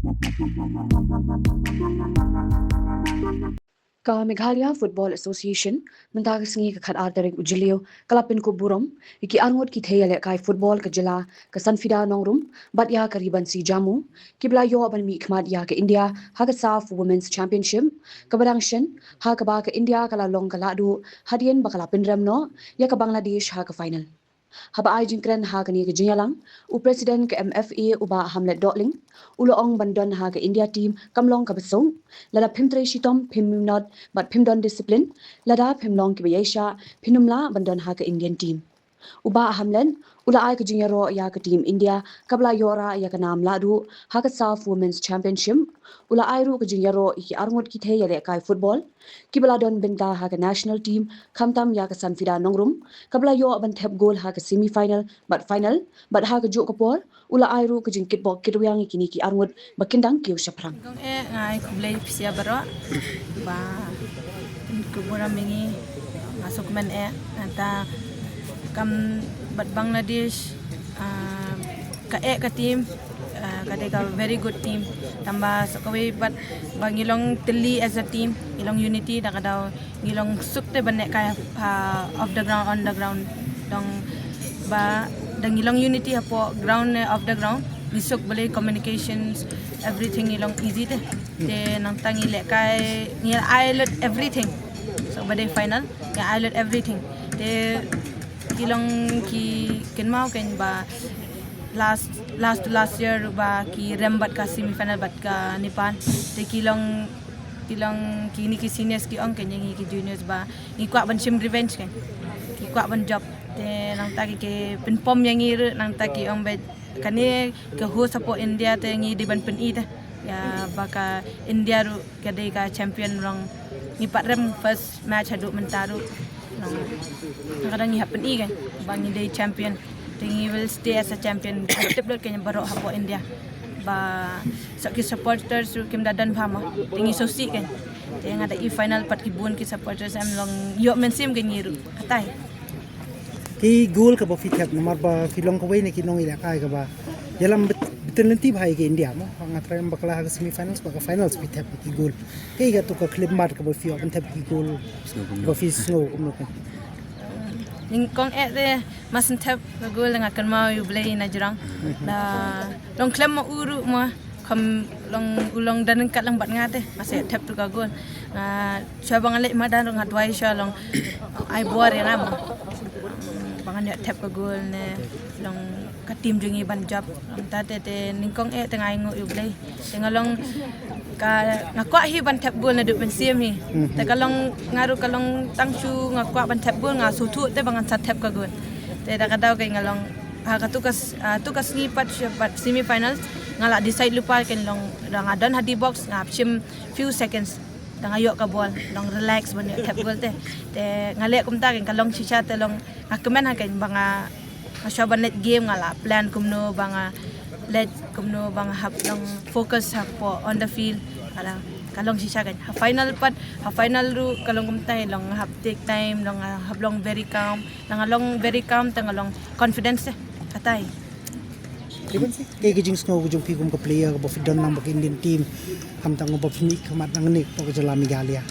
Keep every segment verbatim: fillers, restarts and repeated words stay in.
Ka Meghalaya Football Association mynta ka sngi ka khatar tarik u Jylliew ka la pynkup burom ïa ki arngut ki thei ïalehkai football ka jylla, ka Sanfida Nongrum bad ïa ka Ribansi Jamu, kiba la ïoh ban mihkhmat ïa ka India ha ka SAFF Women's Championship kaba dang shen, ha kaba ka India ka la long ka lahduh hadien ba ka la pynrem noh ïa ka Bangladesh ha ka final. Haba ai jingkren ha kane ka jingïalang, u President ka M F A u Bah Hamlet Dohling u la ong ban don ha ka India team kam long kaba suk. Lada phim trei shitom, phim ihnot bad phim don discipline, lada phim long kiba ïaishah, phim lah ban don ha ka Indian team. U Bah Hamlet u la ai ka jingïaroh ïa ka team India kaba la ïoh rah ïa ka nam lahduh ha ka SAFF Women's Championship. U la ai ruh ka jingïaroh ïa ki arngut ki thei ïalehkai football kiba la don bynta ha ka national team, khamtam ïa ka Sanfida Nongrum kaba la ïoh ban thep gol ha ka semi final bad final. Bad ha kajuh ka por u la ai ruh ka jingkitbok kitrwiang ïa kine ki arngut ba kin dang kiew shaphrang. Kong eh, nga ai khublei phi sha baroh ba pynkup burom ïa ngi. Nga sngewkmen eh, nangta kam bad Bangladesh, ah, ka eh ka team, ah, ka dei ka very good team. Tangba sa kawei pat ba ngi long tylli as a team, ngi long unity, da ka daw ngi long suk te ban neh kai, ah, off the ground, on the ground. Dang ba da ngi long unity hapoh ground ne off the ground, ngi suk balei communications, everything ngi long easy te. Te nangta ngi lehkai, ngi ai lut everything. So ba dei final, ngi ai lut everything. Te ki long ki kynmaw kein ba last, last to last year ba ki rem bad ka semi final bad ka Nepal. Te ki long, ki long kine ki seniors ki ong kein ïa ngi ki juniors ba ngi kwah ban shim revenge kein. Ki kwah ban jop. Te nangta ki, ki pynpom ïa ngi ruh, nangta ki ong ba kane ka host hapoh India te ngi dei ban pyni te. Ïa ba ka India ruh ka dei ka champion, long ngi pat rem first match haduh mynta ruh. Long ka dang ngi hap pyni kein ba ngi dei champion. Te ngi will stay as a champion. Tip lut kein baroh hapoh India ba sa ki supporters ruh kim da don bha mo. Te ngi sngewsih kein. Te nga da i final pat ki bun ki supporters em, long ïoh mynsiem kein ngi ruh. Katai. Ki gol kaba phi thep namar ba phi long kawei na ki nongïalehkai kaba ïalam bit-, bitin lynti bha ïa ka India mo. Nga trai em bakla ha ka semi finals bad ka finals phi thep ki gol. Kaei katu ka khyllipmat kaba phi ïoh ban thep ki gol? Ba phi sngew kumno ka? Nyngkong eh te mar shu thep ka gol nga kynmaw ïa U Blei na jrong. Da long khlem ma u ruh mo. Kham long, u long don ryngkat lang bad nga te, nga sa thep tu ka gol. Nga shuwa ba nga leit madan ruh nga duwai shuwa long ai bor ïa nga mo. Ba ngan ïoh thep ka gol ne long ka team jong ngi ban jop. Long ta te, te nyngkong eh te nga ainguh ïa U Blei. Te nga long ka, nga kwah hi ban thep gol naduh mynsiem hi. Te ka long nga ruh ka long tang shu nga kwah ban thep gol, nga sngewthuh te ba ngan sa thep ka gol. Te da ka daw ka nga long ha katu ka s-, ah, tu ka sngi pat shu pat semi finals, nga la decide lypa kein long, da nga don ha D box nga shim few seconds da nga ïoh ka bol, long relax ban ïoh thep gol te. Te nga leh kumta kein, ka long shisha te long nga kmen ha kein ba nga, nga shuwa ban leit game nga la plan kumno ba nga leit, kumno ba nga hap long focus hapoh on the field. Ka long, ka long shisha kein. Ha final pat, ha final ruh ka long kumta, long nga hap take time, long nga hap long very calm. Nga long very calm te nga long confidence te. Katai. Kaei ka jingsngew ka jong phi kum ka player kaba phi don lang bad ka Indian team, khamtam kaba phi mihkhmat nangne hapoh ka jylla Meghalaya?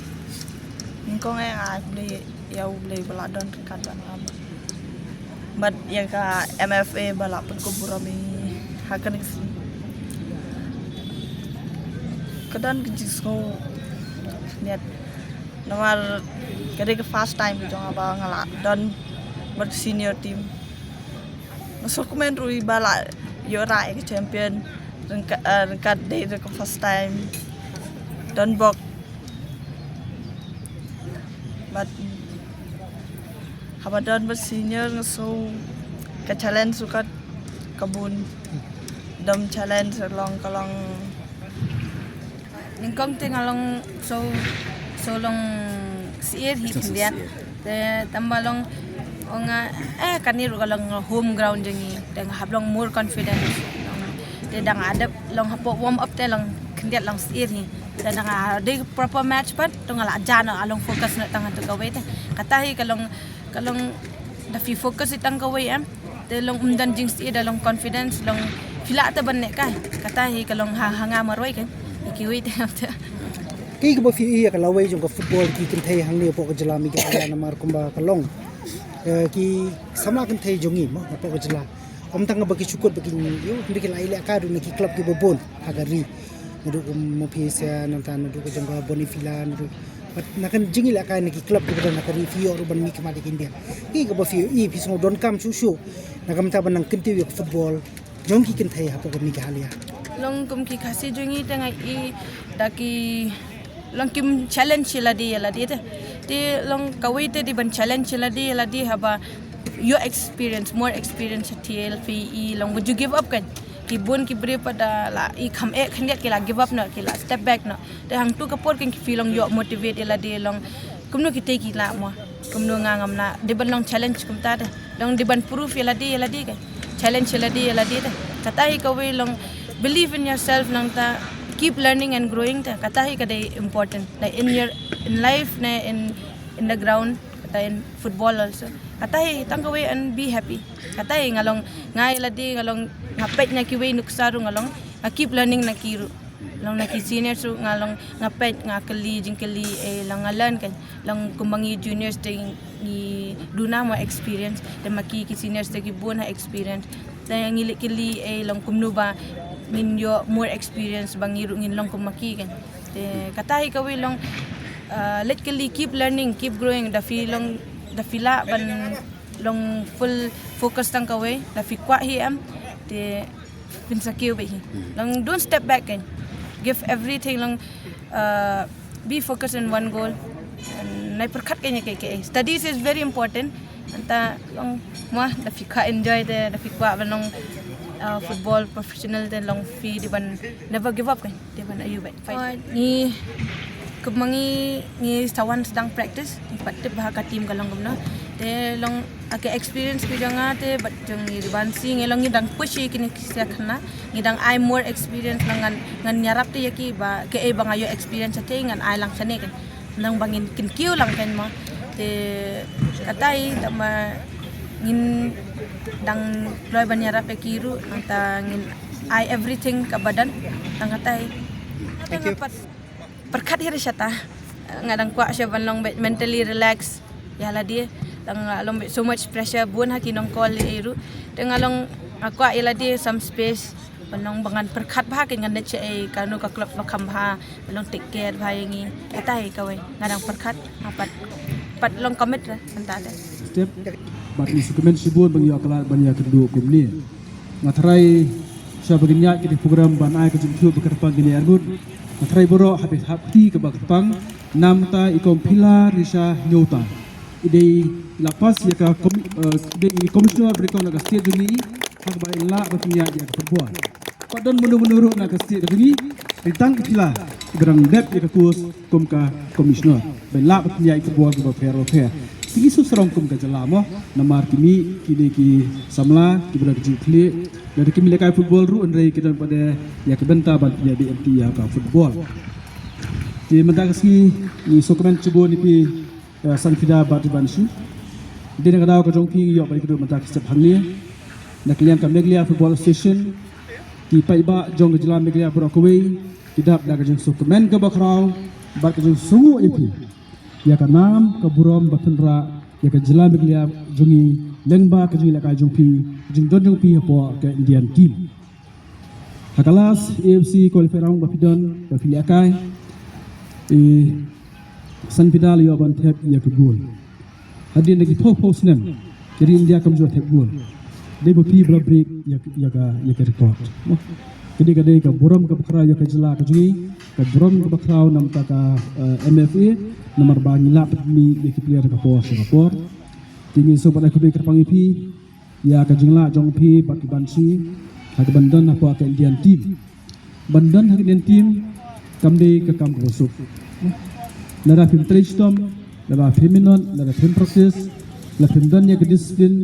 Nyngkong eh nga ai khublei ïa U Blei ba la don ryngkat bad nga bad ïa ka M F A ba la pynkup burom ïa ngi ha kane ka sngi. Ka don ka jingsngew khyndiat namar ka dei ka first time ka jong nga ba nga la don bad senior team. Nga sngewkmen ruh ba la ïoh rah ïa ka champion ryngkat, eh, ryngkat dei ka first time don bok. Bad haba don bad senior nga sngew ka challenge ruh ka, ka bun. Dom challenge long ka long. Nyngkong te nga long so, so long syiar hi khyndiat. Te tangba long ong nga, eh, kane ruh ka long home ground jong ngi. Te nga hap long more confidence. Te da nga dep long hapoh warm up te long khyndiat long syiar hi. Te da nga dei proper match pat te nga la jan, nga long focus noh tang ha tu kawei te. Kata hi ka long, ka long da phi focus hi tang kawei em. Te long ym don jingsyiar, da long confidence, long Phi lah te ban neh kai, kata hi ka long ha, ha nga marwei kan. Kiwei te. Kaei kaba phi ïohi ïa ka lawei jong ka football ki kynthei hangne hapoh ka jylla Meghalaya namar kumba ka long, eh, ki samla kynthei jong ngi mo hapoh ka jylla. Ym tang ba ki shu kut ba kin ïoh, hynrei ki la ïalehkai ruh na ki club kiba bun ha ka ri. Naduh kum Mawphaya, nangta naduh ka jong ka Bonifila, naduh. Bad na ka jingïalehkai na ki club kiba don ha ka ri, phi ïoh ruh ban mihkhmat ïa ki India. Kaei kaba phi ïohi, phi sngew donkam shuh shuh na ka bynta ban nang kyntiew ïa ka football jong ki kynthei hapoh ka Meghalaya? Long kum ki Khasi jong ngi te nga ïohi da ki long kim challenge ïa lade ïa lade te. Te long kawei te dei ban challenge ïa lade ïa lade haba ïoh experience, more experience, te phi ïohi long ba ju give up kan. Ki bun ki briew pat da la ïohi kham eh khyndiat ki la give up noh, ki la step back noh. Te hangtu ka por kan ki phi long ïoh motivate ïa lade long kumno kita ki lah mo. Kumno nga ngam lah. Dei ban long challenge kumta te. Long dei ban prove ïa lade ïa lade kan. Challenge ïa lade ïa lade te. Kata hi kawei long believe in yourself nangta keep learning and growing te. Kata hi ka dei important. Like in your, in life ne in, in the ground, kata in football also. Kata hi tang kawei and be happy. Kata hi nga long, nga ïa lade nga long, nga peit na kiwei nuksa ruh nga long, nga keep learning na ki ruh. Long na ki seniors ruh nga long, nga peit, nga kylli jingkylli, eh, long nga learn kan. Long kumba ngi juniors te ngi duna mo experience, te ma ki, ki seniors te ki bun ha experience. Te ngi leh kylli, eh, long kumno ba ngin ïoh more experience ba ngi ruh ngin long kum ma ki kan. Te kata hi kawei long, ah, leh kylli, keep learning, keep growing, da phi long, da phi lah ban long full focus tang kawei, da phi kwah hi em. Te phin sa kiew beit hi. Long don't step back kan. Give everything long, uh, be focused in one goal. And nai pyrkhat kan ïa kaei kaei. Studies is very important. Nangta long mo da phi kwah enjoy te, da phi kwah ban long, uh, football professional te long phi dei ban never give up kan. Dei ban ïoh beit. Ngi kumba ngi, ngi sa wan sdang practice, ngi pat tip ba ha ka team ka long kumno. Te long ha ka experience ka jong nga te bad jong i Ribansi ngi long ngi dang push ïa kine ki sha khynnah, ngi dang ai more experience, ngan, ngan ïarap te ïa ki ba kaei ba nga ïoh experience ïa ki ngan ai lang shane kan. Nang ba ngin kin kiew lang kan mo. Te kata hi tang ba ngin dang kloi ban ïarap ïa ki ruh, nangta ngin ai everything kaba don tang kata hi. Thank you. Pyrkhat hi re shata. Nga dang kwah sha ban long beit mentally relax ïa lade. Tang nga long beit so much pressure bun ha ki nongkol ïa i ruh. Te nga long nga kwah ïa lade some space ban long ba ngan pyrkhat bha kan ngan leit shaei, kano ka club ba kham bha, ban long take care bha ïa ngi. Kata hi kawei nga dang pyrkhat. Nga pat, pat long commit re mynta te. Step. Bad ngi sngewkmen shibun ba ngi ïoh khlad ban ïakynduh kumne. Nga tharai sha ba ngin ïaid kine ki program ban ai ka jingthoh ba kyrpang kine arngut. Nga tharai baroh haba hap kti kaba kyrpang namta i Kong Phila Risha Hynñiewta i dei i la pass ïa ka komi-, eh, i dei i commissioner ba nyngkong na ka state jong ngi, ha kaba i lah ba pynïaid ïa ka football. Pat don mano mano ruh na ka state ka jong ngi, dei tang i Phila iba dang dep ïa ka course kum ka commissioner. Ba lah ba pynïaid football kiba pher ba pher. Te ngi sngewsarong kum ka jylla mo, namar ki mih kine ki samla kiba don ka jingkhleh, lada kim lehkai football ruh hynrei ki don pat de ïa ka bynta ban pynïaid ïa ka football. Te mynta ka sngi ngi sngewkmen shibun ïa phi, eh, Sanfida bad Ribansi. Dei na ka daw ka jong phi ngi ïoh ban ïakynduh mynta ka step hangne. Na ka liang ka Meghalaya Football Association, ki paidbah jong ka jylla Meghalaya baroh kawei ki dap da ka jingsngewkmen kaba khraw bad ka jingsngewnguh ïa phi, ïa ka nam ka burom ba phin rah ïa ka jylla Meghalaya jong ngi lyngba ka jinglehkai jong phi, ka jingdon jong phi hapoh ka Indian team. Ha ka last A F C qualifier round ba phi don, ba phi lehkai, i Sanfida la ïoh ban thep ïa ka goal. Hadien da ki phew phew snem ka ri India kam ju thep goal. Dei ba phi ba la break ïa, ïa ka, ïa ka record. Ka dei, ka dei ka burom kaba khraw ïa ka jylla ka jong ngi, ka burom kaba khraw namar ka, eh, M F A, namar ba ngi lah pynmih ïa ki player ka por sha ka por. Te ngi sngewbha ban ai khublei kyrpang ïa phi ïa ka jinglah jong phi bad ka Bansi ha ka ban don hapoh ka Indian team. Ban don ha ka Indian team kam dei ka kam kaba suk. Lada phim trei shitom, lada phim minot, lada phim practice, lada phim don ïa ka discipline,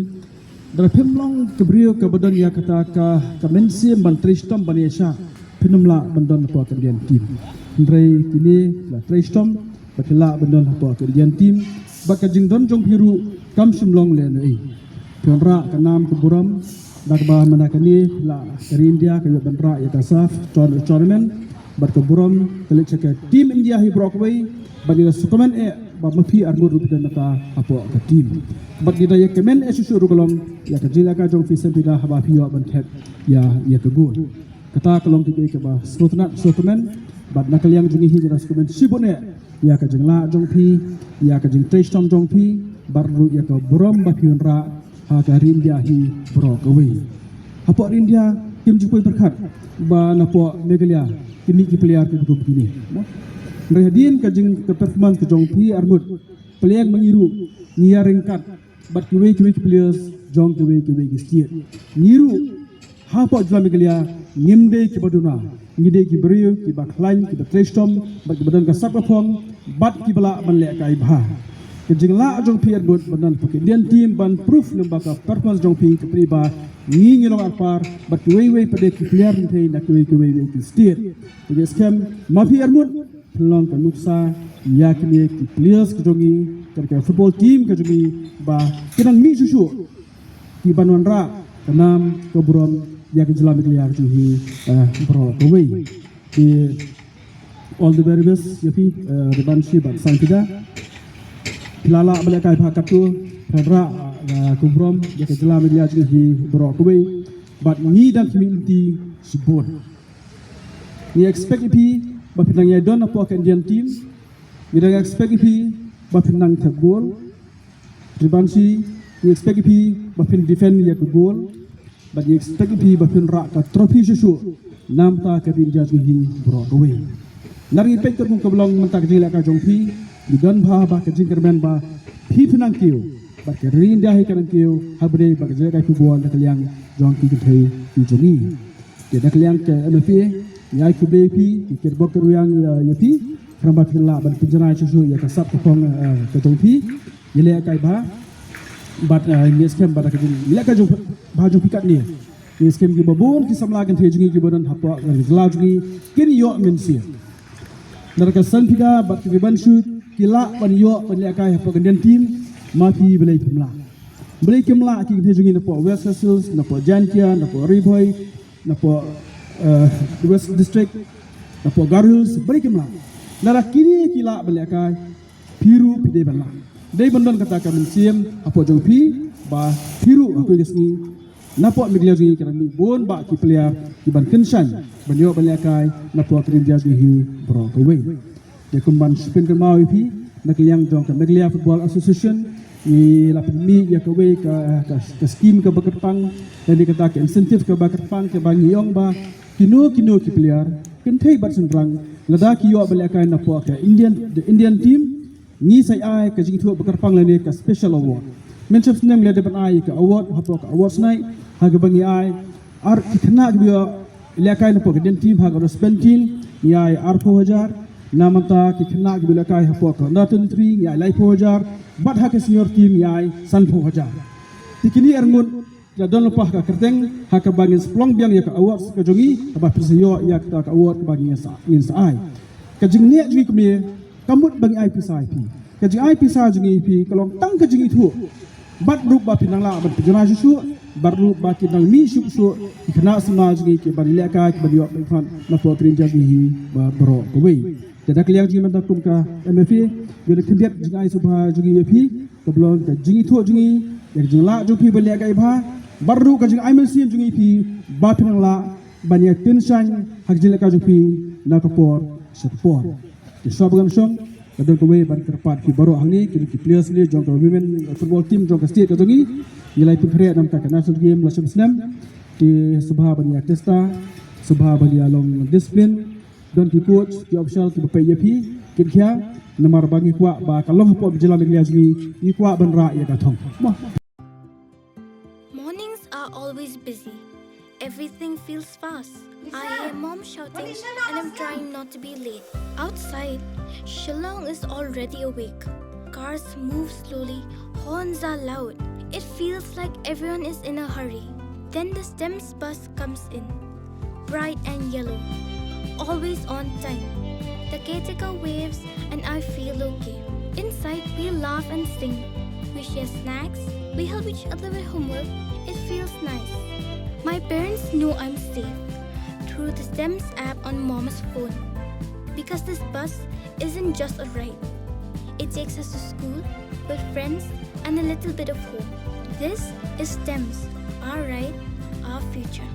lada phim long ka briew kaba don ïa kata ka, ka mynsiem ban trei shitom ban ïaishah, phin ym lah ban don hapoh ka Indian team. Hynrei kine la trei shitom ba ki lah ban don hapoh ka Indian team. Bad ka jingdon jong phi ruh kam shym long lehnohei. Phi wanrah ka nam ka burom Da kaba mynta kane la ka ri India ka ïoh ban rah ïa ka SAFF tour-, tournament bad ka burom ka leit sha ka team India hi baroh kawei bad ïa ka sngewkmen eh ba ma phi arngut ruh phi don mynta hapoh ka team. Bad ngi da ïa kmen eh shuh shuh ruh ka long ïa ka jingïalehkai jong phi Sam Pida haba phi ïoh ban thep ïa ïa ka gol. Kata ka long kaba sngewtynnat sngewkmen bad na ka liang jong ngi hi ngi da sngewkmen shibun eh ïa ka jinglah jong phi, ïa ka jingtrei shitom jong phi bad ruh ïa ka burom ba phi wanrah ha ka ri India hi baroh kawei. Hapoh ri India kim jingpoi pyrkhat ba napoh Meghalaya ki mih ki player kiba kum kine. Hynrei hadien ka jing ka performance ka jong phi arngut, pyrshang ma ngi ruh ngi ïa ryngkat bad kiwei kiwei ki players jong kiwei kiwei ki state. Ngi ruh hapoh jylla Meghalaya ngim dei kiba duna, ngi dei ki briew kiba khlaiñ, kiba trei shitom bad kiba don ka sap ka phong bad kiba lah ban lehkai bha. Ka jinglah jong phi arngut ban don hapoh ka Indian team ban proof lyngba ka performance jong phi ka pynpaw ba ngi ngi long arpar bad kiwei kiwei pat de ki player kynthei na kiwei kiwei ki state. Te ngi skhem ma phi arngut pynlong ka nuksa ïa kine ki players ki jong ngi, ka, ka football team ka jong ngi ba ki nang mih shuh shuh ki ban wanrah ka nam ka burom ïa ka jylla Meghalaya ka jong ngi, eh, baroh kawei. Te all the very best ïa phi, eh, Ribanshi bad Sam Pida. Phi la lah ban lehkai bha katto, phi wanrah, eh, ka burom ïa ka jylla Meghalaya ka jong ngi baroh kawei. Bad ngi dang khmih lynti shibun. Ngi expect ïa phi ba phin nang ïa don hapoh ka Indian team. Ngi dang expect ïa phi ba phin nang thep gol. Ribanshi, ngi expect ïa phi ba phin defend ïa ka gol. Bad ngi expect ïa phi ba phin rah ka trophy shuh shuh namar ka ri India jong ngi baroh kawei. Ngi peit katkum kaba long mynta ka jingïalehkai jong phi, ngi don bha bha ka jingkyrmen ba phi phin nang kiew bad ka ri India hi ka nang kiew ha ba dei bad ka jingïalehkai football na ka liang jong ki kynthei ki jong ngi. Te na ka liang ka M F A ngi ai khublei ïa phi, ngi kyrpad kyrdoh ïa phi, khnang ba phin lah ban pynjanai shuh shuh ïa ka sap ka phong, eh, ka jong phi. Ïalehkai bha bad, eh, ngi skhem ba da ka jingïalehkai jong bha jong phi katne, ngi skhem kiba bun ki samla kynthei jong ngi kiba don hapoh ka jylla jong ngi kin ïoh mynsiem. Nalor ka Sam Pida bad ka Ribanshi ki lah ban ïoh ban lehkai hapoh ka Indian team, ma phi balei phim lah? Balei kim lah ki kynthei jong ngi napoh West Khasi Hills, napoh Jaintia, napoh Ri Bhoi, napoh, eh, West District, napoh Garo Hills, balei kim lah? Lada kine ki lah ban lehkai, phi ruh phi dei ban lah. Dei ban don kata ka mynsiem hapoh jong phi ba phi ruh ha kawei ka sngi napoh Meghalaya jong ngi ka nang mih bun bah ki player ki ban kynshew ban ïoh ban lehkai napoh ka ri India jong ngi baroh kawei. Te kumban shu pynkynmaw ïa phi, na ka liang jong ka Meghalaya Football Association ngi la pynmih ïa kawei ka, ka, ka skim kaba kyrpang, lane kata ka incentive kaba kyrpang kaba ngi ong ba kino kino ki player kynthei bad shynrang lada ki ïoh ban lehkai napoh ka Indian, the Indian team, ngi sa ai ka jingithuh ba kyrpang lane ka special award. Mynshwa snem ngi la dep ban ai ka award hapoh ka awards night, ha kaba ngi ai ar ki khynnah kiba ïoh lehkai napoh ka Indian team ha ka under seventeen ngi ai arphew hajar. Namar kata ki khynnah kiba lehkai hapoh ka under twenty-three ngi ai laiphew hajar. Bad ha ka senior team ngi ai sanphew hajar. Te kine arngut la don lypa ha ka kyrteng ha kaba ngin sa pynlong biang ïa ka awards ka jong ngi, kaba phin sa ïoh ïa kata ka award kaba ngin sa, ngin sa ai. Ka jingneh jong ngi kumne, ka mut ba ngi ai pisa ïa phi. Ka jingai pisa jong ngi ïa phi ka long tang ka jingithuh. Bad ruh ba phin nang lah ban pynjanai shuh shuh, bad ruh ba kin nang mih shuh shuh ki khynnah samla jong ngi ki ban lehkai, ki ban ïoh ban pynfan napoh ka ri India jong ngi baroh kawei. Te da ka liang jong ngi mynta kum ka M F A, ngi la khyndiat jingai sngewbha jong ngi ïa phi, kaba long ka jingithuh jong ngi ïa ka jinglah jong phi ban lehkai bha, bad ruh ka jingai mynsiem jong ngi ïa phi ba phin nang lah ban ïa kynshew ha ka jinglehkai jong phi na ka por sha ka por. Te shuwa ba ngan shong, ka don kawei ban kyrpad ïa phi baroh hangne, ki, ki players ne jong ka women football team jong ka state ka jong ngi. Ngi la pynkhreh namar ka national game la shem snem. Te sngewbha ban ïa testa, sngewbha ban ïa long discipline. Don ki coach, ki official kiba peit ïa phi, kin khia, namar ba ngi kwah ba ka long hapoh jylla Meghalaya jong ngi, ngi kwah ban rah ïa ka thong. Mo. Mornings are always busy. Everything feels fast. I hear mom shouting and I'm trying not to be late. Outside, Shillong is already awake. Cars move slowly, horns are loud. It feels like everyone is in a hurry. Then the STEMS bus comes in. Bright and yellow. Always on time. The caretaker waves and I feel okay. Inside, we laugh and sing. We share snacks. We help each other with homework. It feels nice. My parents know I'm safe through the STEMS app on Mom's phone, because this bus isn't just a ride. It takes us to school, with friends, and a little bit of home. This is STEMS, our ride, our future.